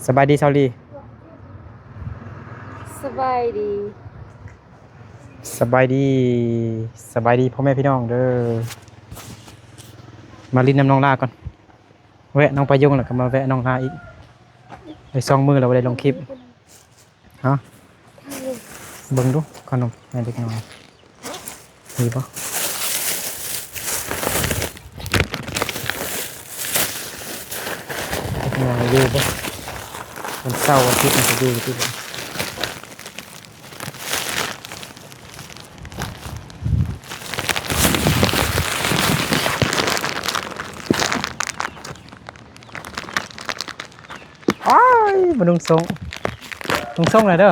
ສະບາຍດີຊາວລີ. ສະບາຍດີ. ສະບາຍດີ. ສະບາຍດີພໍ່ແມ່ພີ່ນ້ອງເດີ. ມາຫຼິ້ນນຳນ້ອງລາກ່ອນ. ແວະນ້ອງປາຍົງ ແລ້ວກໍມາແວະນ້ອງລາອີກ. ໄດ້ສອງມື້ແລ້ວບໍ່ໄດ້ລົງຄລິບ. ຮະ ເບິ່ງດູຂະໜົມໃຫ້ເດັກນ້ອຍ ມີບໍ່? ເດັກນ້ອຍຢູ່ບໍ່? ວັນເສົາ ວັນອາທິດມັນຈະຢູ່ທີ່ບໍ່? ໂອ້ຍ ບໍ່ນຸ່ງສົ້ງ ນຸ່ງສົ້ງແລ້ວເດີ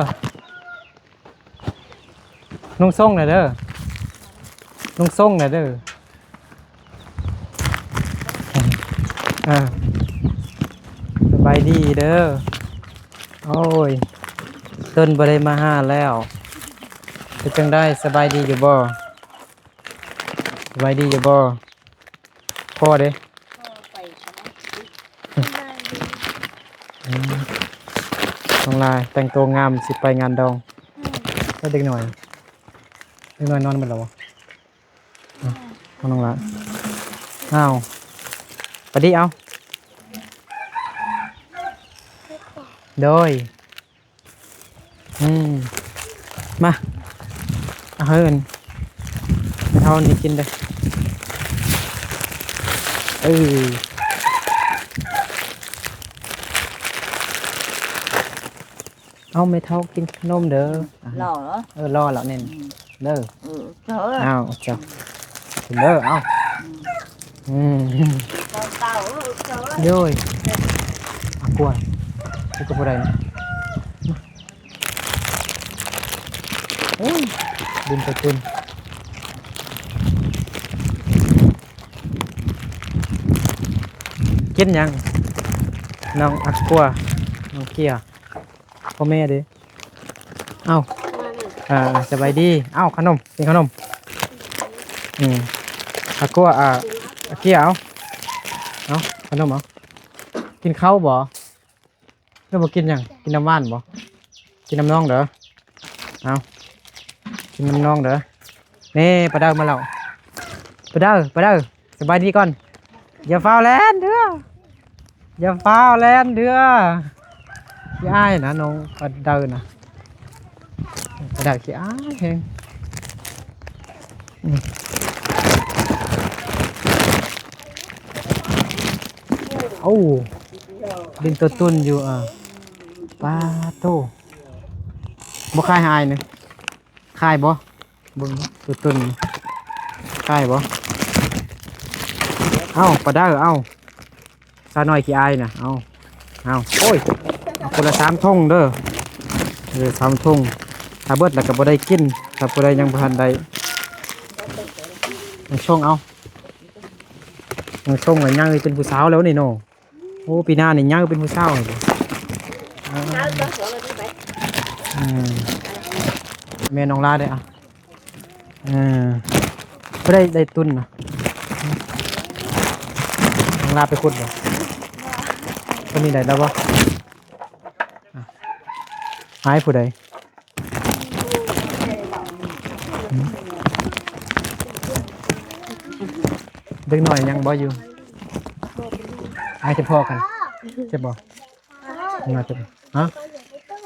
ນຸ່ງສົ້ງແລ້ວເດີ ນຸ່ງສົ້ງແລ້ວເດີ. ອ່າ ສະບາຍດີເດີ. ໂອ້ຍ ດົນບໍ່ໄດ້ມາຫາແລ້ວ ເປັນຈັ່ງໃດ ສະບາຍດີຢູ່ບໍ່? ສະບາຍດີຢູ່ບໍ່? ພໍ່ເດ້? ອືມ ນ້ອງລາແຕ່ງໂຕງາມ ຊິໄປງານດອງ. ອືມ ແລ້ວເດັກນ້ອຍ ເດັກນ້ອຍນອນໝົດແລ້ວບໍ່? ອ້າວ ນ້ອງລາ ອ້າວ ປະດິ ເອົາ ໂດຍ. ອືມ ມາ ເອົາໃຫ້ອັນ ເອົານີ້ກິນເດີ້. ເອີ ເອົາ ແມ່ເຖົ້າກິນຂະໜົມເດີ້. ລໍເນາະ ເອີ ລໍແລ້ວນີ້ ອືມ ເດີ້. ເອີ ເຈົ້າ ເອົາ ເຈົ້າ ກິນເດີ້. ເອົາ ອືມ ອືມ ເຈົ້າ ເຈົ້າ ໂອ້ຍ ອາກົວ ຢູ່ກັບຜູ້ໃດນີ້? ໂອ້ຍ ດິນໂຕຕຸ່ນ ກິນຫຍັງ? ນ້ອງອາກົວ ນ້ອງເກຍ ພໍ່ແມ່ເດ້. ເອົ້າ ອ່າ ສະບາຍດີ. ເອົ້າ ຂະໜົມ ກິນຂະໜົມ. ອືມ ອາກົວ ອ່າ ອາເກຍ ເອົາ ເອົາ ຂະໜົມ ເອົາ ກິນເຂົ້າບໍ່? ເຈົ້າບໍ່ກິນຫຍັງ? ກິນນ້ຳຫວານບໍ່? ກິນນ້ຳນ້ອງເດີ. ເອົາ ກິນນ້ຳນ້ອງເດີ. ນີ້ ປາເດີມາແລ້ວ. ປາເດີ ປາເດີ ສະບາຍດີກ່ອນ. ຢ່າຟ້າວແລ່ນເທື່ອ ຢ່າຟ້າວແລ່ນເທື່ອ. ຂີ້ອາຍນະ ນ້ອງປາເດີນະ. ປາເດີຂີ້ອາຍແຮງ. ອືມ ໂອ້ ດິນໂຕຕຸ່ນຢູ່ ອ່າ ປາໂທ້ ບໍ່ຄາຍຫາຍນີ້ ຄາຍບໍ່? ເບິ່ງໂຕຕຸ່ນຄາຍບໍ່? ເອົ້າ ປາເດີ ເອົ້າ ສາວນ້ອຍຂີ້ອາຍນະ ເອົາ ເອົາ ໂອ້ຍ ເອົາຄົນລະສາມຖົງເດີ ເອີ ສາມຖົງ ຖ້າເບິດແລ້ວກໍບໍ່ໄດ້ກິນ ຖ້າຜູ້ໃດຍັງບໍ່ທັນໄດ້ ຍັງຊົງເອົາ ຍັງຊົງລະໃຫຍ່ເປັນຜູ້ສາວແລ້ວນີ້ເນາະ ໂອ້ ປີໜ້ານີ້ໃຫຍ່ເປັນຜູ້ສາວແລ້ວ ອືມ ແມ່ນ້ອງລາເດ້ອະ. ເອີ ບໍ່ໄດ້ ໄດ້ຕຸ່ນນະ ນ້ອງລາໄປຂຸດບໍ່? ຕົວນີ້ໄດ້ແລ້ວບໍ່? ອະ ຫາຍຜູ້ໃດ? ເດັກນ້ອຍຍັງບໍ່ຢູ່? ຫາຍຈະພໍກັນ ເຈັບບໍ່? ເຈັບບໍ່? ຮະ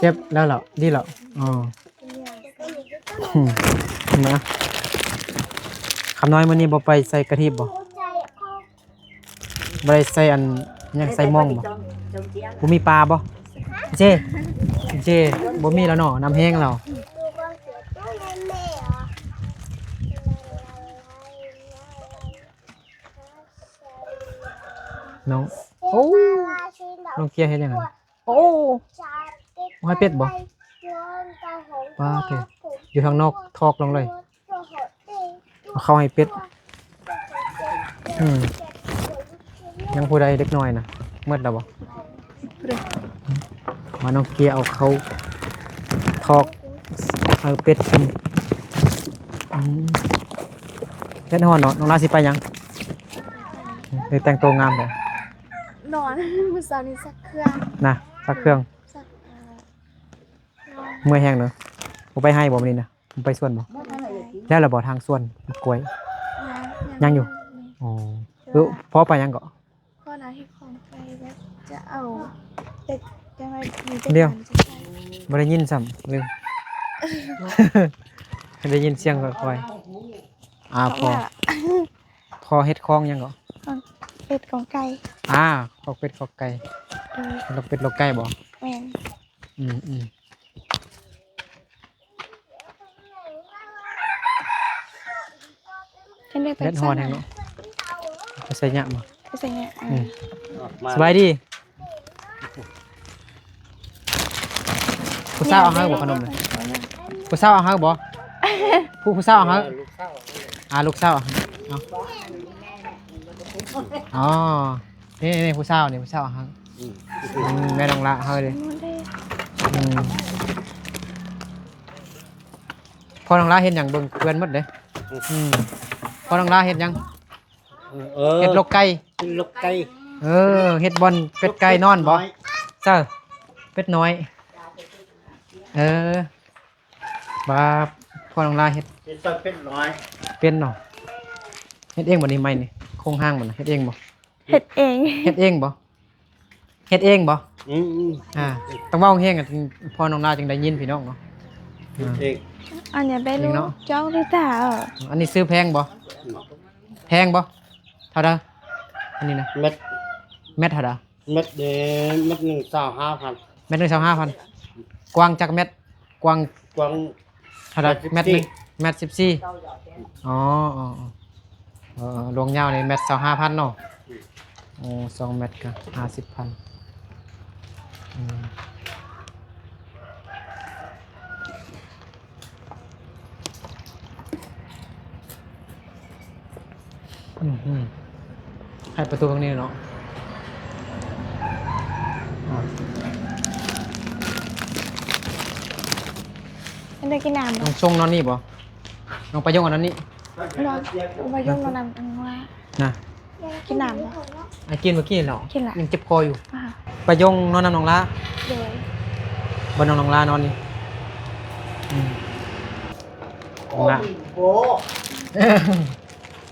ເຈັບແລ້ວເຫາະ ດີແລ້ວ ອໍ ນະ ຄຳນ້ອຍ ມື້ນີ້ບໍ່ໄປໃສ່ກະຖີບບໍ່? ບໍ່ໄດ້ໃສ່ອັນຫຍັງ ໃສ່ມອງບໍ່? ບໍ່ມີປາບໍ່? ເຈ ເຈ ບໍ່ມີແລ້ວເນາະ ນ້ຳແຫ້ງແລ້ວ. ນ້ອງ ໂອ້ ນ້ອງເກຍເຮັດຫຍັງຫັ້ນ? ໂອ້ ໃຫ້ເປັດບໍ່? ປາໂທ້ ຢູ່ທາງນອກ ຖອກລົງເລີຍ ເອົາເຂົ້າໃຫ້ເປັດ. ອືມ ຍັງຜູ້ໃດເດັກນ້ອຍນະ ໝົດແລ້ວບໍ່? ມາ ນ້ອງເກຍເອົາເຂົ້າຖອກໃຫ້ເປັດກິນ. ອືມ ແດດຮ້ອນເນາະ ນ້ອງລາຊິໄປຫຍັງ? ໄດ້ແຕ່ງໂຕງາມແທ້ ນອນ ມື້ເຊົ້ານີ້ຊັກເຄື່ອງນະ. ຊັກເຄື່ອງ ຊັກເອົາ ເມື່ອຍແຮງເນາະ. ບໍ່ໄປໄຮ່ບໍ່ມື້ນີ້ນະ? ບໍ່ໄປສວນບໍ່? ບໍ່ໄປ. ແລ້ວລະບໍ່ ທາງສວນກ້ວຍ? ຍັງ ຍັງຢູ່. ອໍ ເອີ ພໍ່ໄປຫຍັງເກາະ? ພໍ່ນະເຮັດຂອງໄກ່ ແລ້ວຈະເອົາ ແຕ່ ແຕ່ວ່າມີແຕ່ ດຽວ ການຈະໃຊ້ ບໍ່ໄດ້ຍິນຊ້ຳ ລືມ ໄດ້ຍິນສຽງຄ່ອຍໆ. ອ່າ ພໍ່ ພໍ່ເຮັດຂອງຫຍັງເກາະ? ຂອງເປັດຂອງໄກ່. ອ່າ ຂອງເປັດຂອງໄກ່. ເອີ ຂອງເປັດຂອງໄກ່ບໍ່? ແມ່ນ. ອືມໆ ເຫັນແດດ ແດດຮ້ອນແຮງເນາະ. ໄປໃສ່ຍະບໍ່? ໄປໃສ່ຍະ. ເອີ ອືມ ສະບາຍດີ. ຜູ້ສາວເອົາໃຫ້ບໍ່ຂະໜົມນະ? ຜູ້ສາວເອົາໃຫ້ບໍ່? ຜູ້ ຜູ້ສາວເອົາໃຫ້? ເອີ ລູກສາວເອົາໃຫ້. ອ່າ ລູກສາວເອົາໃຫ້. ເອົາ ອໍ ນີ້ໆ ຜູ້ສາວນີ້ ຜູ້ສາວເອົາໃຫ້. ອືມ ອືມ ແມ່ນ້ອງລະໃຫ້ເດ້. ອືມ ພໍ່ນ້ອງລະເຮັດຫຍັງ? ເບິ່ງເພື່ອນໝົດເດ້. ອືມ ອືມ ພໍ່ນ້ອງລະເຮັດຫຍັງ? ເອີ ເຮັດລົກໄກ່ ເຮັດລົກໄກ່. ເອີ ເຮັດບ່ອນເປັດໄກ່ນອນບໍ່? ເຈົ້າ ເປັດນ້ອຍ. ເອີ ວ່າພໍ່ນ້ອງລາເຮັດ ເຮັດເປັດນ້ອຍ ເປັນເນາະ. ເຮັດເອງບໍ່ນີ້ ໄມ້ນີ້ ໂຄງຮ່າງມັນນະ ເຮັດເອງບໍ່? ເຮັດເອງ. ເຮັດເອງບໍ່? ເຮັດເອງບໍ່? ອືມໆ ອ່າ ຕ້ອງເວົ້າແຮງໆ ພໍ່ນ້ອງລາຈຶ່ງໄດ້ຍິນພີ່ນ້ອງເນາະ. ເຮັດເອງ. ອັນນີ້ເປັນລູກເຈົ້າຫຼືຕາ? ອັນນີ້ຊື້ແພງບໍ່? ອືມ ແພງບໍ່? ເທົ່າໃດ? ອັນນີ້ນະ ແມັດ ແມັດເທົ່າໃດ? ແມັດເດ ແມັດໜຶ່ງຊາວຫ້າພັນ. ແມັດໜຶ່ງຊາວຫ້າພັນ. ກວ້າງຈັກແມັດ? ກວ້າງ ກວ້າງເທົ່າໃດ? ແມັດສິບສີ່ ແມັດໜຶ່ງ ແມັດສິບສີ່. ອໍ ອໍ ອໍ ເອີ ລວງຍາວນີ້ແມັດຊາວຫ້າພັນເນາະ. ອືມ ໂອ້ ສອງແມັດກະຫ້າສິບພັນ. ອືມ ອືມ ໃຫ້ປະຕູເບິ່ງນີ້ເນາະ. ອ່າ ເປັນໄດ້ກິນນ້ຳບໍ່? ນ້ອງຊົງນອນນີ້ບໍ່? ນ້ອງປາຍົງນອນນີ້. ນ້ອງປາຍົງນອນນຳນ້ອງລານະ. ກິນນ້ຳບໍ່? ໄອ້ກິນມື້ກີ້ແລ້ວ ກິນລະ ຍັງເຈັບຄໍຢູ່. ອ່າ ປາຍົງນອນນຳນ້ອງລາ. ໂດຍ ບ່ອນນ້ອງລານອນນີ້. ອືມ ນ້ອງລາ ໂອ້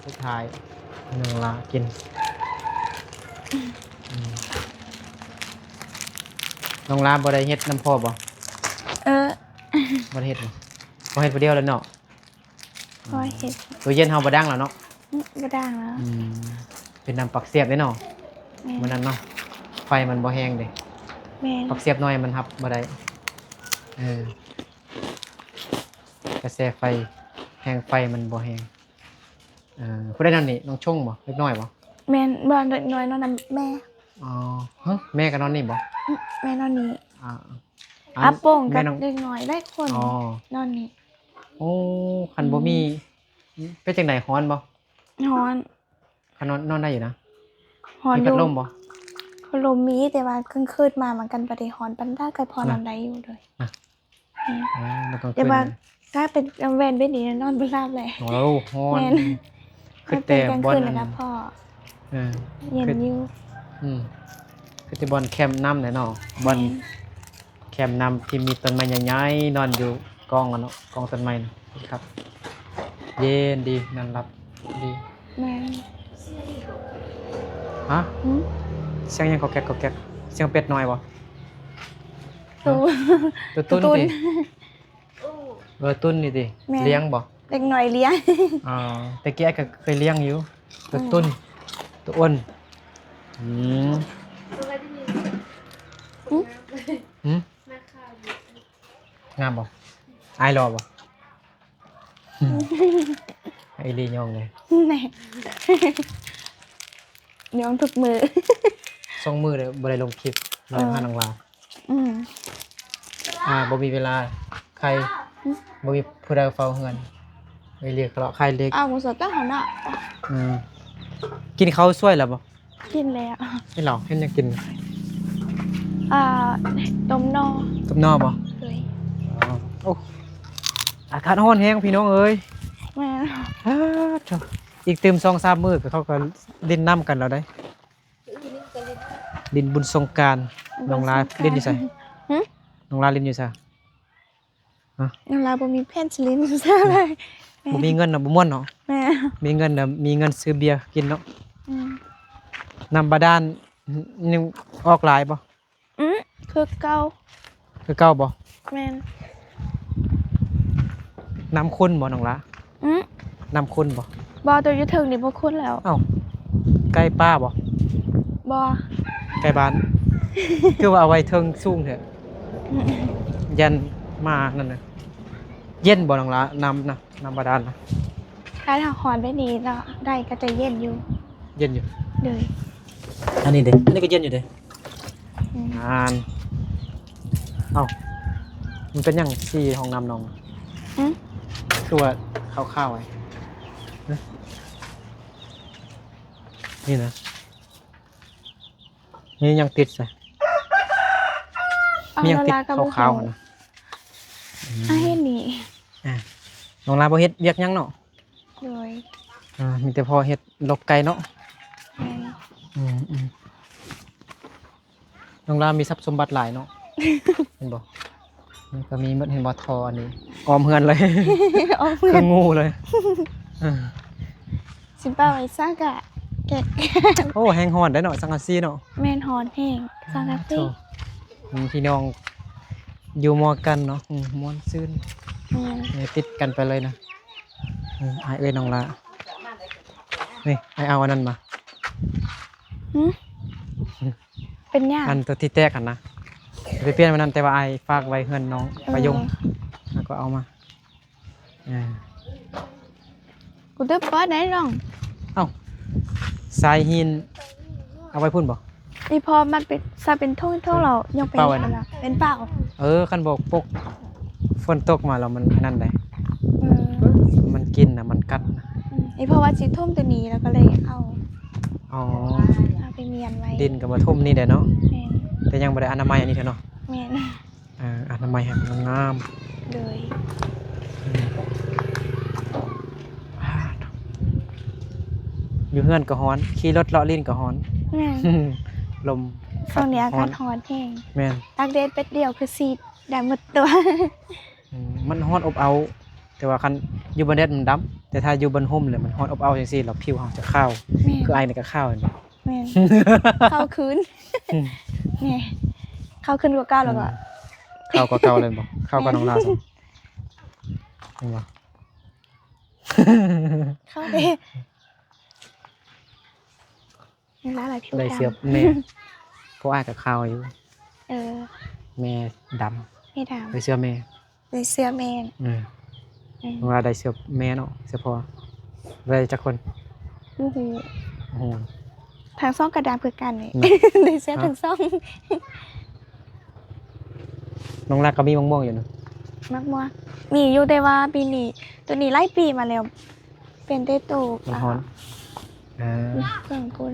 ສຸດທ້າຍນ້ອງລາກິນ. ອືມ ນ້ອງລາບໍ່ໄດ້ເຮັດນຳພໍ່ບໍ່? ເອີ ບໍ່ໄດ້ເຮັດບໍ່? ພໍ່ເຮັດຜູ້ດຽວແລ້ວເນາະ. ພໍ່ເຮັດ. ອືມ ຕູ້ເຢັນເຮົາບໍ່ດັງແລ້ວເນາະ? ອືມ ບໍ່ດັງແລ້ວ. ອືມ ເປັນນຳປັກສຽບເດ້ເນາະ. ແມ່ນ ມື້ນັ້ນເນາະ ໄຟມັນບໍ່ແຮງເດ້. ແມ່ນ ປັກສຽບນ້ອຍມັນຮັບບໍ່ໄດ້. ເອີ ກະແສໄຟ ແຮງໄຟມັນບໍ່ແຮງ. ເອີ ຜູ້ໃດນອນນີ້? ນ້ອງຊົງບໍ່? ເດັກນ້ອຍບໍ່? ແມ່ນ ບໍ່ ເດັກນ້ອຍນອນນຳແມ່. ອໍ ຮະ ແມ່ກະນອນນີ້ບໍ່? ອືມ ແມ່ນອນນີ້. ອ່າ ອາໂປ່ງກັບເດັກນ້ອຍຫຼາຍຄົນ ອໍ ນອນນີ້. ໂອ້ ຄັນບໍ່ມີ ອືມ ເປັນຈັ່ງໃດ? ຮ້ອນບໍ່? ຮ້ອນ. ຄັນນອນ ນອນໄດ້ຢູ່ນະ. ຮ້ອນຢູ່. ມີພັດລົມບໍ່? ພັດລົມມີ ແຕ່ວ່າກາງຄືນມາມັນກະບໍ່ໄດ້ຮ້ອນປານໃດ ກະພໍນອນໄດ້ຢູ່ເລີຍ. ນະ ອືມ ແຕ່ວ່າຖ້າເປັນກາງແວ່ນແບບນີ້ນອນບໍ່ຫຼັບແຫຼະ. ໂອ້ ຮ້ອນ. ແມ່ນ ຄືແຕ່ບ່ອນອັນ ເອີ ເຢັນຢູ່. ອືມ ຄືແຕ່ບ່ອນແຄມນ້ຳແຫຼະເນາະ. ແມ່ນ ບ່ອນແຄມນ້ຳທີ່ມີຕົ້ນໄມ້ໃຫຍ່ໆ ນອນຢູ່ກອງຫັ້ນເນາະ ກອງຕົ້ນໄມ້ນະ. ຄັກ ເຢັນດີ ນອນຫຼັບດີ. ແມ່ນ. ຮະ? ຫື? ສຽງຫຍັງກອກແກກກອກແກກ? ສຽງເປັດນ້ອຍບໍ່? ໂຕ ໂຕຕຸ່ນຕິ? ເອີ ຕຸ່ນນີ້ຕິ? ແມ່ນ. ລ້ຽງບໍ່? ເດັກນ້ອຍລ້ຽງ. ອໍ ແຕ່ກີ້ອ້າຍກະເຄີຍລ້ຽງຢູ່ ໂຕຕຸ່ນ ໂຕອົນ. ອືມ ຫື? ງາມບໍ່? ອ້າຍຫຼໍ່ບໍ່? ອືມ ອີ່ຫຼີ ຍ້ອງເລີຍ ແນ່ ຍ້ອງທຸກມື້ ສອງມື້ເລີຍບໍ່ໄດ້ລົງຄລິບ ເອີ ມາຫານ້ອງລາ. ອືມ ອ່າ ບໍ່ມີເວລາ ໃຄ ອືມ ບໍ່ມີຜູ້ໃດເຝົ້າເຮືອນ ໄປເລຍ ເລາະຂາຍເລກ. ເອົາໝູສະຕາຫັ້ນນະ. ອືມ ກິນເຂົ້າສວຍແລ້ວບໍ່? ກິນແລ້ວ. ເຮັດຫຍັງກິນ? ອ່າ ຕົ້ມໜໍ່. ຕົ້ມໜໍ່ບໍ່? ໂດຍ. ອໍ ໂອ້ ອາກາດຮ້ອນແຮງພີ່ນ້ອງເອີຍ. ແມ່ນ. ອ້າ ອີກຕື່ມສອງສາມມື້ ເຂົາກະຫຼິ້ນນ້ຳກັນແລ້ວເດ້. ຫຼິ້ນບຸນສົງການ. ນ້ອງລາຫຼິ້ນຢູ່ໃສ? ຫຶ? ນ້ອງລາຫຼິ້ນຢູ່ໃສ? ຮະ? ນ້ອງລາບໍ່ມີແຜນຊິຫຼິ້ນຢູ່ໃສເລີຍ. ບໍ່ມີເງິນນະ ບໍ່ມ່ວນເນາະ. ແມ່ນ. ມີເງິນນະ ມີເງິນຊື້ເບຍກິນເນາະ. ອືມ. ນ້ຳບາດານຍັງອອກຫຼາຍບໍ່? ອື ຄືເກົ່າ. ຄືເກົ່າບໍ່? ແມ່ນ. ນ້ຳຂຸ່ນບໍ່ນ້ອງລາ? ອື ນ້ຳຂຸ່ນບໍ່? ບໍ່ ຕົວຢູ່ເທິງນີ້ບໍ່ຂຸ່ນແລ້ວ. ເອົ້າ ໃກ້ປ່າບໍ່? ບໍ່ ໃກ້ບ້ານ. ຄືວ່າເອົາໄວ້ເທິງສູງແທ້? ອື ຢ້ານໝານັ້ນນະ. ເຢັນບໍ່ນ້ອງລາ ນ້ຳນະ ນ້ຳບາດານນະ? ຖ້າເຮົາຮ້ອນແບບນີ້ເນາະ ໄດ້ກໍຈະເຢັນຢູ່. ເຢັນຢູ່. ໂດຍ. ອັນນີ້ເດ້? ອັນນີ້ກໍເຢັນຢູ່ເດ້. ອືມ. ອ່ານ ເອົ້າ ມັນເປັນຫຍັງສີຫ້ອງນ້ຳນ້ອງ? ຫຶ? ຄືວ່າຂາວໆ ນີ້ນະ ມີຫຍັງຕິດໃສ? ມີຫຍັງຕິດຂາວໆຫັ້ນນະ? ອືມ. ອາ ເຫັນນີ້. ອ່າ ນ້ອງລາບໍ່ເຮັດວຽກຫຍັງເນາະ? ໂດຍ. ອ່າ ມີແຕ່ພໍ່ເຮັດລົກໄກ່ເນາະ. ແມ່ນ. ອືມໆ. ນ້ອງລາມີຊັບສົມບັດຫຼາຍເນາະ. ເຫັນບໍ່? ມັນກໍມີໝົດ ເຫັນບໍ່? ທໍ່ອັນນີ້ອ້ອມເຮືອນເລີຍ ອ້ອມເຮືອນ ຄືງູເລີຍ. ເອີ ຊິເປົ່າໄວ້ຊະກະແກະ. ໂອ້ ແຮງຮ້ອນໄດ໋ເນາະ ສັງກະສີເນາະ. ແມ່ນ ຮ້ອນແຮງ ອ່າ ສັງກະສີ. ໂທ້ ພີ່ນ້ອງຢູ່ໝໍ້ກັນເນາະ. ອືມ ມ່ວນຊື່ນ. ແມ່ນ. ຕິດກັນໄປເລີຍນະ. ອືມ ອ້າຍເອີຍ ນ້ອງລາ ນີ້ ອ້າຍເອົາອັນນັ້ນມາ. ຫຶ? ເປັນຫຍັງ? ອັນຕົວທີ່ແຕກຫັ້ນນະ ໄປປ່ຽນມື້ນັ້ນ ແຕ່ວ່າອ້າຍຝາກໄວ້ເຮືອນນ້ອງປະຍົງ ເອີ ແລ້ວກໍເອົາມາ. ອ່າ ກູຕຶບກ່ອນໄດ໋ນ້ອງ. ເອົ້າ ຊາຍຫີນເອົາໄວ້ພຸ້ນບໍ່? ອີ່ພໍ່ມັນເປັນ ຊາເປັນຖົງໆ ແລ້ວຍັງເປັນ ເປັນເປົາອັນນັ້ນ ເປັນເປົາ. ເອີ ຄັນບໍ່ປົກ ຝົນຕົກມາແລ້ວມັນອັນນັ້ນໄດ໋. ເອີ ມັນກິນນະ ມັນກັດນະ. ອືມ ອີ່ພໍ່ວ່າຊິຖົມຕົວນີ້ ແລ້ວກໍເລີຍເອົາ ອໍ ເອົາໄປມ້ຽນໄວ້. ດິນກໍມາຖົມນີ້ແຫຼະເນາະ. ແມ່ນ. ແຕ່ຍັງບໍ່ໄດ້ອະນາໄມອັນນີ້ເທື່ອເນາະ. ແມ່ນ. ເອີ ອະນາໄມໃຫ້ມັນງາມ. ໂດຍ. ອືມ ຢູ່ເຮືອນກໍຮ້ອນ ຂີ່ລົດເລາະຫຼິ້ນກໍຮ້ອນ. ແມ່ນ. ລົມ ຊ່ວງນີ້ອາກາດຮ້ອນແຮງ. ແມ່ນ. ຕາກແດດແປັບດຽວຄືສີດ ໄດ້ໝົດຕົວ. ອືມ ມັນຮ້ອນອົບເອົາ ແຕ່ວ່າຄັນຢູ່ບ່ອນແດດມັນດຳ ແຕ່ຖ້າຢູ່ບ່ອນຮົ່ມແລ້ວມັນຮ້ອນອົບເອົາຈັ່ງຊີ້ ແລ້ວຜິວເຮົາຈະຂາວ. ແມ່ນ. ຄືອ້າຍນີ້ກໍຂາວແມ່ນບໍ່? ແມ່ນ. ຂາວຂຶ້ນ. ອືມ ແມ່ນ ຂາວຂຶ້ນກວ່າເກົ່າແລ້ວກໍ ອືມ ຂາວກວ່າເກົ່າແລ້ວແມ່ນບໍ່? ຂາວກວ່ານ້ອງລາຊ້ຳ. ແມ່ນບໍ່? ຂາວເດ້. ໄດ້ເສື້ອແມ່ ພວກອ້າຍກໍຂາວຢູ່. ເອີ ແມ່ດຳ ແມ່ດຳ ໄດ້ເສື້ອແມ່ ໄດ້ເສື້ອແມ່. ເອີ ອືມ ວ່າໄດ້ເສື້ອແມ່ເນາະ ເສື້ອພໍ່ ໄດ້ຈັກຄົນ? ບໍ່ຮູ້ ບໍ່ຮູ້. ທັງສອງກໍດຳຄືກັນນີ້ ໄດ້ເສື້ອທັງສອງ. ນ້ອງລັກກໍມີໝາກມ່ວງຢູ່ນະ? ໝາກມ່ວງມີຢູ່ ແຕ່ວ່າປີນີ້ ຕົວນີ້ຫຼາຍປີມາແລ້ວ ເປັນແຕ່ໂຕ ມັນຮ້ອນ. ເອີ ເຄື່ອງພຸ້ນ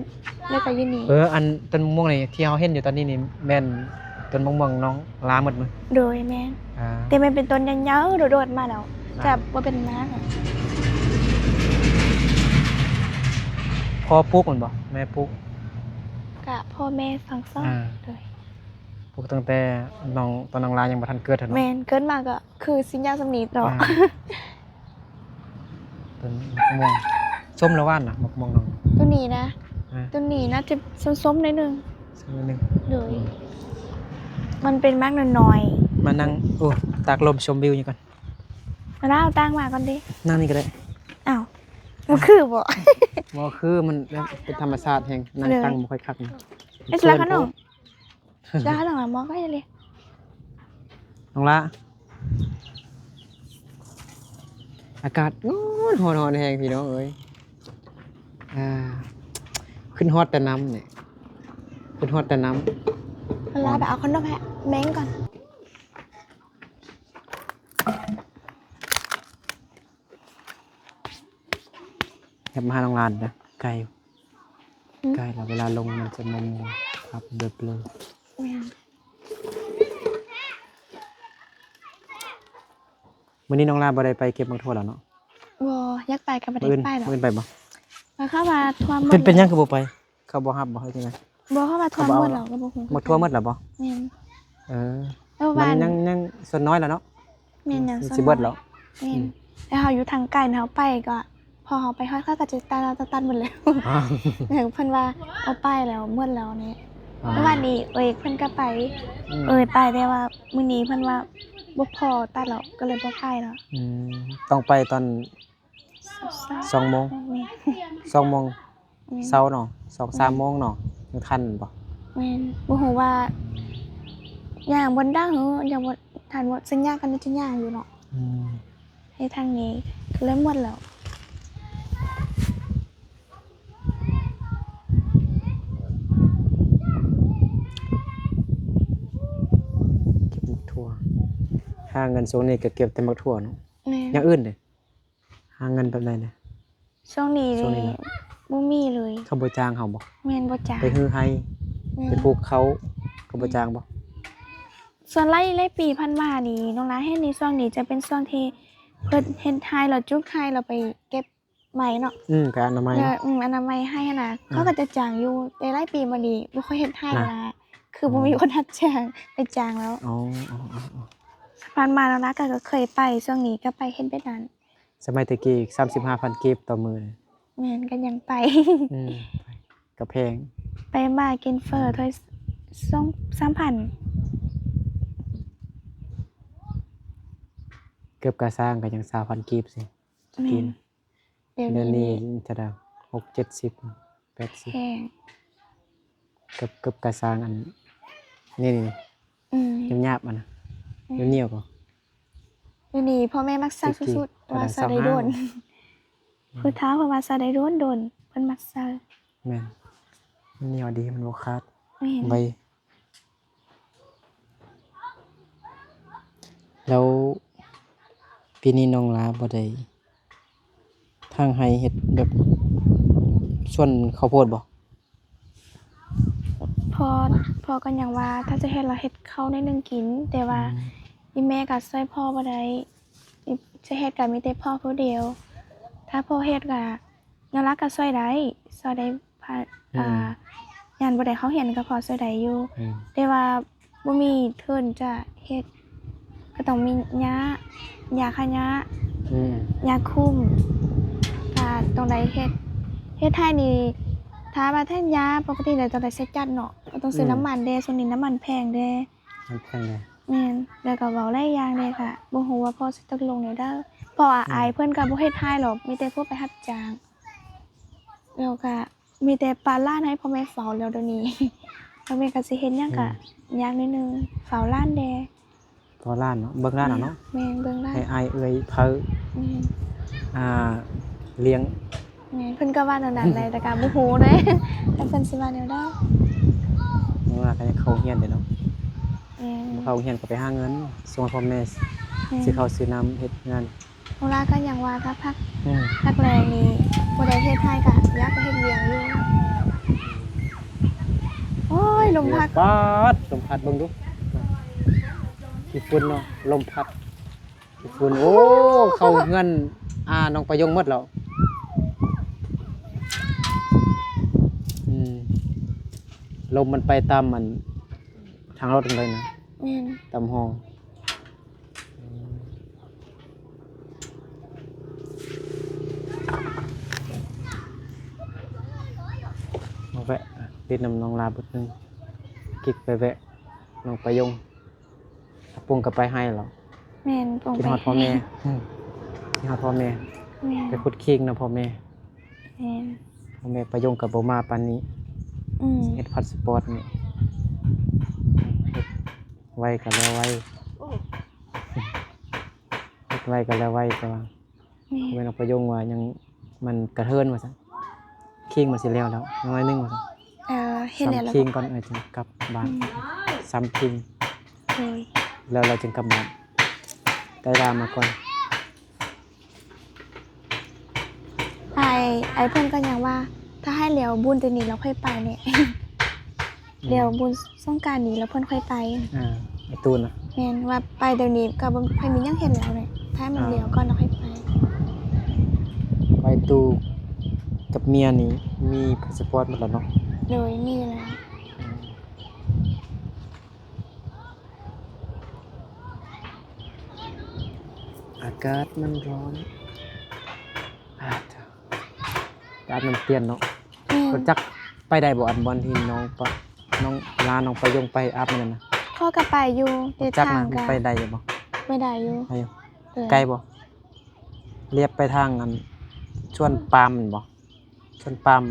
ແລ້ວກໍຢູ່ນີ້. ເອີ ອັນຕົ້ນມ່ວງນີ້ທີ່ເຮົາເຫັນຢູ່ຕອນນີ້ນີ້ ແມ່ນຕົ້ນໝາກມ່ວງນ້ອງລາໝົດເນາະ? ໂດຍ ແມ່ນ. ອ່າ ແຕ່ມັນເປັນຕົ້ນຍາວໆ ໂດດໆມາແລ້ວ ອ່າ ຈະບໍ່ເປັນໝາກ. ພໍ່ປູກແມ່ນບໍ່? ແມ່ປູກ? ກະພໍ່ແມ່ທັງສອງ. ອ່າ ໂດຍ. ປູກຕັ້ງແຕ່ນ້ອງ ຕອນນ້ອງລາຍັງບໍ່ທັນເກີດຫັ້ນເນາະ? ແມ່ນ ເກີດມາກໍຄືຊິຍາວສ່ຳນີ້ເນາະ. ອ່າ ຕົ້ນໝາກມ່ວງ ສົ້ມ ຫຼື ຫວານນະ ໝາກມ່ວງນ້ອງ? ຕົວນີ້ນະ ອ່າ ຕົວນີ້ໜ້າຈະສົ້ມໆໜ້ອຍໜຶ່ງ. ສົ້ມໜ້ອຍໜຶ່ງ. ໂດຍ. ອືມ ມັນເປັນໝາກນ້ອຍໆ. ມານັ່ງ ໂອ້ ຕາກລົມຊົມວິວຢູ່ກ່ອນ. ມາເອົາຕັ່ງມາກ່ອນເດ້. ນັ່ງນີ້ກໍໄດ້. ອ້າວ ບໍ່ຄືບໍ່? ບໍ່ຄື ມັນເປັນທຳມະຊາດແຮງ ນັ່ງ ໂດຍ ຕັ້ງບໍ່ຄ່ອຍຄັກນະ. ເຮັດແລ້ວຂະໜົມ. ຈະຫາທາງຫຼັງມອງໄປເລີຍ ນ້ອງລາ. ອາກາດຮ້ອນ ຮ້ອນ ຮ້ອນແຮງພີ່ນ້ອງເອີຍ. ອ່າ ຂຶ້ນຮອດແຕ່ນ້ຳນີ້ ຂຶ້ນຮອດແຕ່ນ້ຳ. ເວລາໄປເອົາຂະໜົມໃຫ້ແມ່ງກ່ອນ. ແອບມາຫານ້ອງລານເດີ ໄກຢູ່. ຫືມ? ໃກ້ແລ້ວ ເວລາລົງມັນຈະມົວໆ ພັບເບລີ. ແມ່ນ. ມື້ນີ້ນ້ອງລາບໍ່ໄດ້ໄປເກັບໝາກຖົ່ວແລ້ວເນາະ? ບໍ່ ຢາກໄປກໍບໍ່ໄດ້ໄປດອກ. ມື້ອື່ນ ມື້ອື່ນໄປບໍ່? ແລ້ວເຂົາວ່າຖ້ວມໝົດ. ເປັນ ເປັນຫຍັງຄືບໍ່ໄປ? ເຂົາບໍ່ຮັບບໍ່ ຫຼືຈັ່ງໃດ? ບໍ່ ເພາະວ່າທົ່ວໝົດແລ້ວກໍບໍ່ຮູ້ ໝົດທົ່ວໝົດແລ້ວບໍ່? ແມ່ນ ເອີ ແລ້ວ ມັນຍັງ ຍັງສ່ວນນ້ອຍແລ້ວເນາະ. ແມ່ນ ຍັງສ່ວນນ້ອຍ ມັນຊິເບິດແລ້ວ. ແມ່ນ ອືມ ແລ້ວເຮົາຢູ່ທາງໄກເຮົາໄປກໍ ພໍເຮົາໄປຮອດເຂົາກໍຈະຕັດ ຕັດ ຕັດໝົດແລ້ວ. ອາ ເພິ່ນວ່າເອົາໄປແລ້ວໝົດແລ້ວນີ້. ອາ ແຕ່ວ່ານີ້ເອີຍເພິ່ນກໍໄປ ອືມ ເອີຍໄປ ແຕ່ວ່າມື້ນີ້ເພິ່ນວ່າບໍ່ພໍຕັດແລ້ວ ກໍເລີຍບໍ່ໄປແລ້ວ. ອືມ ຕ້ອງໄປຕອນ ສອງໂມງ ແມ່ນ ສອງໂມງ ແມ່ນ ເຊົ້າເນາະ ສອງສາມໂມງເນາະ ຍັງທັນບໍ່? ແມ່ນ ບໍ່ຮູ້ວ່າຍ່າງບ່ອນໃດເຫື ຍັງບໍ່ທັນໝົດ ສັນຍາກັນວ່າຈະຍ່າງຢູ່ເນາະ. ອືມ ໃຫ້ທາງນີ້ກໍເລີ່ມໝົດແລ້ວ ເກັບໝາກຖົ່ວ ຫາເງິນຊ່ວງນີ້ກໍເກັບແຕ່ໝາກຖົ່ວເນາະ. ແມ່ນ ຢ່າງອື່ນເດ? ຫາເງິນແບບໃດນະ? ຊ່ວງນີ້ ຊ່ວງນີ້ນະ ບໍ່ມີເລີຍ. ເຂົາບໍ່ຈ້າງເຮົາບໍ່? ແມ່ນ ບໍ່ຈ້າງ. ໄປຮື້ໄຮ່ ແມ່ນ ໄປປູກເຂົ້າ ເຂົາບໍ່ ແມ່ນ ຈ້າງບໍ່? ສ່ວນຫຼາຍ ຫຼາຍປີຜ່ານມານີ້ ນ້ອງຫຼ້າເຫັນນີ້ ຊ່ວງນີ້ຈະເປັນຊ່ວງທີ່ເພິ່ນເຮັດໄຮ່ ແລ້ວຈູກໄຮ່ ແລ້ວໄປເກັບໃໝ່ເນາະ. ອືມ ໄປອະນາໄມເນາະ. ເອີ ອືມ ອະນາໄມໄຮ່ຫັ້ນນະ ອືມ ເຂົາກໍຈະຈ້າງຢູ່ ແຕ່ຫຼາຍປີມານີ້ບໍ່ຄ່ອຍເຮັດໄຮ່ ນະ ລະ ຄື ອືມ ບໍ່ມີຄົນຮັບຈ້າງ ໄປຈ້າງແລ້ວ. ອໍ ອໍ ຜ່ານມານ້ອງຫຼ້າກໍເຄີຍໄປ ຊ່ວງນີ້ກໍໄປເຮັດແບບນັ້ນ. ສະໄໝແຕ່ກີ້ ສາມສິບຫ້າພັນກີບຕໍ່ມື້. ແມ່ນ ກໍຍັງໄປ ອືມ ກໍແພງ ໄປມາກິນເຝີ ອືມ ຖ້ວຍສອງສາມພັນ ເກີບກາຊ່າງກໍຍັງຊາວພັນກີບຊິ. ແມ່ນ ດຽວນີ້ ດຽວນີ້ເທົ່າໃດ ຫົກເຈັດສິບ ແປດສິບ ແພງ ເກີບ ເກີບກາຊ່າງອັນນີ້ ນີ້ ອືມ ຫຍາບໆ ອັນນະ ອືມ ໜຽວໆ ກໍ ດຽວນີ້ພໍ່ແມ່ມັກໃສ່ສຸດໆ ວ່າໃສ່ໄດ້ດົນ ອືມ ຜູ້ເຖົ້າເພິ່ນວ່າໃສ່ໄດ້ດົນໆ ເພິ່ນມັກໃສ່. ແມ່ນ ມັນໜຽວດີ ມັນບໍ່ຂາດ ແມ່ນ ໄວ. ແລ້ວປີນີ້ນ້ອງຫຼ້າບໍ່ໄດ້ຖາງໄຮ່ເຮັດແບບສວນເຂົ້າໂພດບໍ່? ພໍ່ ພໍ່ກໍຍັງວ່າຖ້າຈະເຮັດລະເຮັດເຂົ້າໜ້ອຍໜຶ່ງກິນ ແຕ່ວ່າ ອືມ ອີ່ແມ່ກໍຊ່ວຍພໍ່ບໍ່ໄດ້ ຈະເຮັດກໍມີແຕ່ພໍ່ຜູ້ດຽວ ຖ້າພໍ່ເຮັດກໍ ນ້ອງຫຼ້າກໍຊ່ວຍໄດ້ ຊ່ວຍໄດ້ ອືມ ອ່າ ຍາມບໍ່ໄດ້ເຂົ້າຮຽນກໍພໍຊ່ວຍໄດ້ຢູ່ ອືມ ແຕ່ວ່າບໍ່ມີທຶນຈະເຮັດ ກໍຕ້ອງມີຫຍ້າ ຢາຂ້າຫຍ້າ ອືມ ຢາຄຸມ ກໍຕ້ອງໄດ້ເຮັດ ເຮັດໄຮ່ນີ້ ຖ້າວ່າແທນຢາປົກກະຕິແລ້ວຕ້ອງໄດ້ໃຊ້ຈັກເນາະ ກໍຕ້ອງຊື້ ອືມ ນ້ຳມັນເດ້ ຊ່ວງນີ້ນ້ຳມັນແພງເດ້. ມັນແພງເດ້. ແມ່ນ ແລ້ວກໍເວົ້າຫຼາຍຢ່າງເດ້ ກະບໍ່ຮູ້ວ່າພໍ່ຊິຕົກລົງແນວໃດ ເພາະວ່າ ອືມ ອ້າຍເພິ່ນກໍບໍ່ເຮັດໄຮ່ດອກ ມີແຕ່ພວກໄປຮັບຈ້າງ ແລ້ວກະມີແຕ່ປະຫຼານໃຫ້ພໍ່ແມ່ເຝົ້າແລ້ວດຽວນີ້ ພໍ່ແມ່ກໍຊິເຮັດຫຍັງກະ ອືມ ຍາກໜ້ອຍໜຶ່ງ ເຝົ້າຫຼານແດ່ ເຝົ້າຫຼານເນາະ ເບິ່ງຫຼານເນາະ ແມ່ນ ເບິ່ງຫຼານ ໃຫ້ອ້າຍເອື້ອຍເພີ ແມ່ນ ອ່າ ລ້ຽງ. ແມ່ນ ເພິ່ນກໍວ່າແນວນັ້ນແຫຼະ ແຕ່ກໍບໍ່ຮູ້ເດ້ ແຕ່ເພິ່ນຊິວ່າແນວໃດ ນ້ອງຫຼ້າກໍຢາກເຂົ້າໂຮງຮຽນເດ້ເນາະ ແມ່ນ ເຂົ້າໂຮງຮຽນກໍໄປຫາເງິນສົ່ງໃຫ້ພໍ່ແມ່ ແມ່ນ ຊື້ເຂົ້າຊື້ນ້ຳເຮັດງານ ນ້ອງຫຼ້າກໍຍັງວ່າຖ້າພັກ ອືມ ພັກແລງນີ້ບໍ່ໄດ້ເຮັດໄຮ່ກໍຢາກໄປເຮັດວຽກຢູ່ ໂອ້ຍ ລົມພັດ ປາດ ລົມພັດ ເບິ່ງດູ ຂີ້ຝຸ່ນເນາະ ລົມພັດ ຝຸ່ນ ໂອ້ ເຂົ້າເຮືອນ ອ່າ ນ້ອງປະຍົງໝົດແລ້ວ ອືມ ລົມມັນໄປຕາມອັນ ທາງລົດເລີຍນະ ແມ່ນ ຕາມຮ່ອງ ອືມ ມາແວະຫຼິ້ນນຳນ້ອງຫຼ້າບຶດໜຶ່ງ ກິກໄປແວະນ້ອງປະຍົງ. ປົງກໍໄປໄຮ່ແລ້ວ ແມ່ນ ປົງ ຄິດຮອດພໍ່ແມ່ ໄປໄຮ່ ອືມ ຄິດຮອດພໍ່ແມ່ ແມ່ນ ໄປຂຸດຄີງນຳພໍ່ແມ່ ແມ່ນ ພໍ່ແມ່ປະຍົງກໍບໍ່ມາປານນີ້ ອືມ ເຮັດພາສປອດນີ້ ເຮັດໄວກໍແລ້ວໄວ ເຮັດໄວກໍແລ້ວໄວ ແຕ່ວ່າ ແມ່ນ ແມ່ນ ນ້ອງປະຍົງວ່າຍັງ ມັນກະເທີນວ່າຊັ້ນ ຄີງມັນຊິແລ້ວແລ້ວ ໜ້ອຍໜຶ່ງວ່າຊັ້ນ ເອີ ເຮັດແລ້ວ ຊ້ຳຄີງກ່ອນ ເອີ ຈຶ່ງກັບບ້ານ ອືມ ຊ້ຳຄີງ ໂດຍ ແລ້ວ ແລ້ວຈຶ່ງກັບບ້ານ ໄດ້ລາມາກ່ອນ ອ້າຍ ອ້າຍເພິ່ນກໍຍັງວ່າ ຖ້າໃຫ້ແລ້ວບຸນເທື່ອນີ້ແລ້ວຄ່ອຍໄປແຫຼະ. ອືມ ແລ້ວບຸນສົງການນີ້ແລ້ວເພິ່ນຄ່ອຍໄປ ອ່າ ໄອ້ຕູນນະ ແມ່ນ ວ່າໄປດຽວນີ້ກໍບໍ່ຄ່ອຍມີຫຍັງເຮັດແລ້ວແຫຼະ ຖ້າມັນ ອ່າ ແລ້ວກ່ອນແລ້ວຄ່ອຍໄປ ໄອ້ຕູກັບເມຍນີ້ມີພາສປອດໝົດແລ້ວເນາະ ໂດຍ ມີແລ້ວ ກາດມັນຮ້ອນ. ອາ ໄປອາບນ້ຳຕຽນເນາະ. ແມ່ນ. ຮູ້ຈັກໄປໄດ້ບໍ່ ອັນບ່ອນທີ່ນ້ອງປະ ນ້ອງລາ ນ້ອງປະຍົງໄປອາບມື້ນັ້ນນະ? ຂ້ອຍກໍໄປຢູ່ ແຕ່ທາງກໍໄປໄດ້ຢູ່ບໍ່? ໄປໄດ້ຢູ່. ໄປຢູ່. ເອີ ໄກບໍ່? ລຽບໄປທາງອັນສວນປາມແມ່ນບໍ່? ສວນປາມ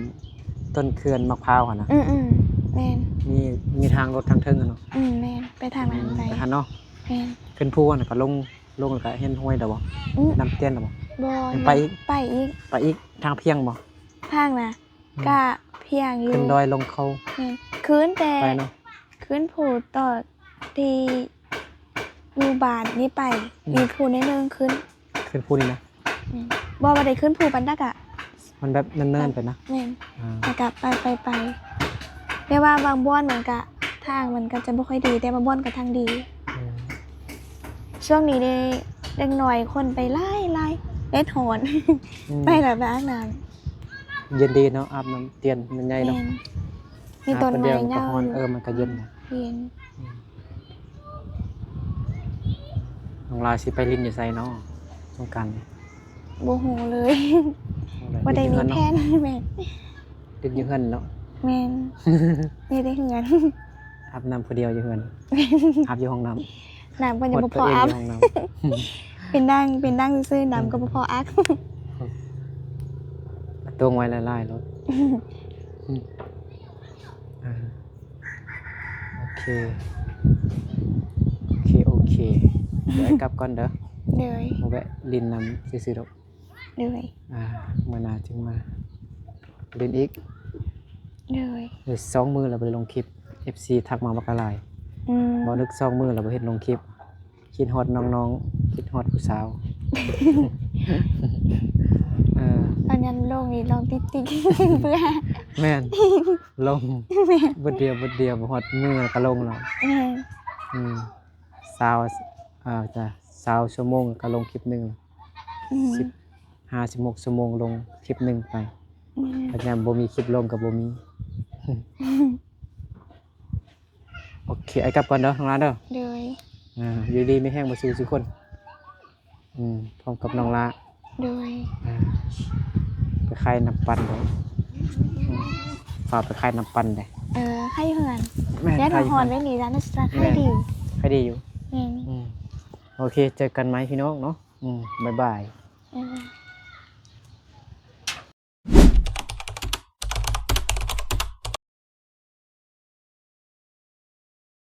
ຕົ້ນເຂື່ອນໝາກພ້າວຫັ້ນນະ. ອືມໆ ແມ່ນ. ມີ ມີທາງລົດທາງເທິງຫັ້ນເນາະ. ອືມ ແມ່ນ ໄປທາງນັ້ນໄດ້. ອືມ ໄປຫັ້ນເນາະ. ແມ່ນ. ຂຶ້ນພູຫັ້ນນະ ກໍລົງ ລົງແລ້ວກໍເຫັນຫ້ວຍແລ້ວບໍ່? ອືມ ນ້ຳຕຽນແລ້ວບໍ່? ບໍ່ ຍັງໄປອີກ? ໄປອີກ. ໄປອີກ ທາງພຽງບໍ່? ທາງນະ ອືມ ກະພຽງຢູ່. ຂຶ້ນດອຍລົງເຂົາ. ແມ່ນ. ຂຶ້ນແຕ່ ໄປເນາະ ຂຶ້ນພູຕອນທີ່ຢູ່ບ້ານນີ້ໄປ. ອືມ ມີພູໜ້ອຍໜຶ່ງຂຶ້ນ. ຂຶ້ນພູນີ້ນະ? ແມ່ນ. ບໍ່ ບໍ່ໄດ້ຂຶ້ນພູປານໃດກະ ມັນແບບເນີນໆ ໄປນະ. ແມ່ນ. ອາ ແລ້ວກະໄປ ໄປ ໄປ ແຕ່ວ່າບາງບ່ອນມັນກະ ທາງມັນກໍຈະບໍ່ຄ່ອຍດີ ແຕ່ບາງບ່ອນກໍທາງດີ. ອືມ ຊ່ວງນີ້ເດ້ ເດັກນ້ອຍຄົນໄປຫຼາຍໆ ແດດຮ້ອນ. ອືມ ໄປແລ້ວໄປອາບນ້ຳ ເຢັນດີເນາະ ອາບນ້ຳຕຽນມັນໃຫຍ່ເນາະ. ແມ່ນ. ມີຕົ້ນໄມ້ຍາວຢູ່. ເອີ ມັນກໍເຢັນນະ. ເຢັນ. ອືມ ນ້ອງລາຊິໄປຫຼິ້ນຢູ່ໃສເນາະ ສົງການນີ້? ບໍ່ຮູ້ເລີຍ. ບໍ່ໄດ້ມີແຜນ. ແມ່ນ. ຫຼິ້ນຢູ່ເຮືອນເນາະ. ແມ່ນ. ຢູ່ແຕ່ເຮືອນ ອາບນ້ຳຜູ້ດຽວຢູ່ເຮືອນ. ອາບຢູ່ຫ້ອງນ້ຳ. ນ້ຳກໍຍັງບໍ່ພໍອາບ. เป็นดั่ง เป็นดั่งซื่อๆ น้ำก็บ่พออาบ. ตวงไว้หลายๆ โลด. อ่า โอเค โอเค โอเค เดี๋ยวอ้ายกลับก่อนเด้อ. โดย มาแวะลินนำซื่อๆ ดอก. ໂດຍ ອ່າ ມື້ໜ້າຈຶ່ງມາຫຼິ້ນອີກ. ໂດຍ ເອີ ສອງມື້ແລ້ວບໍ່ໄດ້ລົງຄລິບ ເອັຟຊີ ທັກມາບັກຫຼາຍ. ອືມ ບໍ່ນຶກສອງມື້ແລ້ວບໍ່ເຫັນລົງຄລິບ ຄິດຮອດນ້ອງໆ ຄິດຮອດຜູ້ສາວ. ເອີ ຕອນນັ້ນລົງນີ້ລົງຕິກໆ ເພື່ອ ແມ່ນ ລົງ ແມ່ນ ບຶດດຽວ ບຶດດຽວ ບໍ່ຮອດມື້ກໍລົງແລ້ວ. ແມ່ນ ອືມ ຊາວ ເອີ ຊາວຊົ່ວໂມງກໍລົງຄລິບໜຶ່ງ. ອືມ ສິບຫ້າ ສິບຫົກຊົ່ວໂມງລົງຄລິບໜຶ່ງໄປ. ອືມ ຄັນຍັງບໍ່ມີຄລິບລົງກໍບໍ່ມີ. ໂອເຄ ອ້າຍກັບກ່ອນເດີ ນ້ອງລາເດີ. ໂດຍ ອ່າ ຢູ່ດີມີແຮງເບິດສູ່ທຸກຄົນ. ອືມ ພ້ອມກັບນ້ອງລາ. ໂດຍ ອ່າ ໄປຂາຍນ້ຳປັ່ນເດີ. ອືມ ຝາກໄປຂາຍນ້ຳປັ່ນເດີ. ເອີ ຂາຍຢູ່ເຮືອນ. ແມ່ນ ແດດຮ້ອນແບບນີ້ ຮ້ານນັ້ນຂາຍດີ. ແມ່ນ ຂາຍດີຢູ່. ແມ່ນ ອືມ ໂອເຄ ເຈີກັນໃໝ່ພີ່ນ້ອງເນາະ. ອືມ ບາຍບາຍ. ບາຍບາຍ.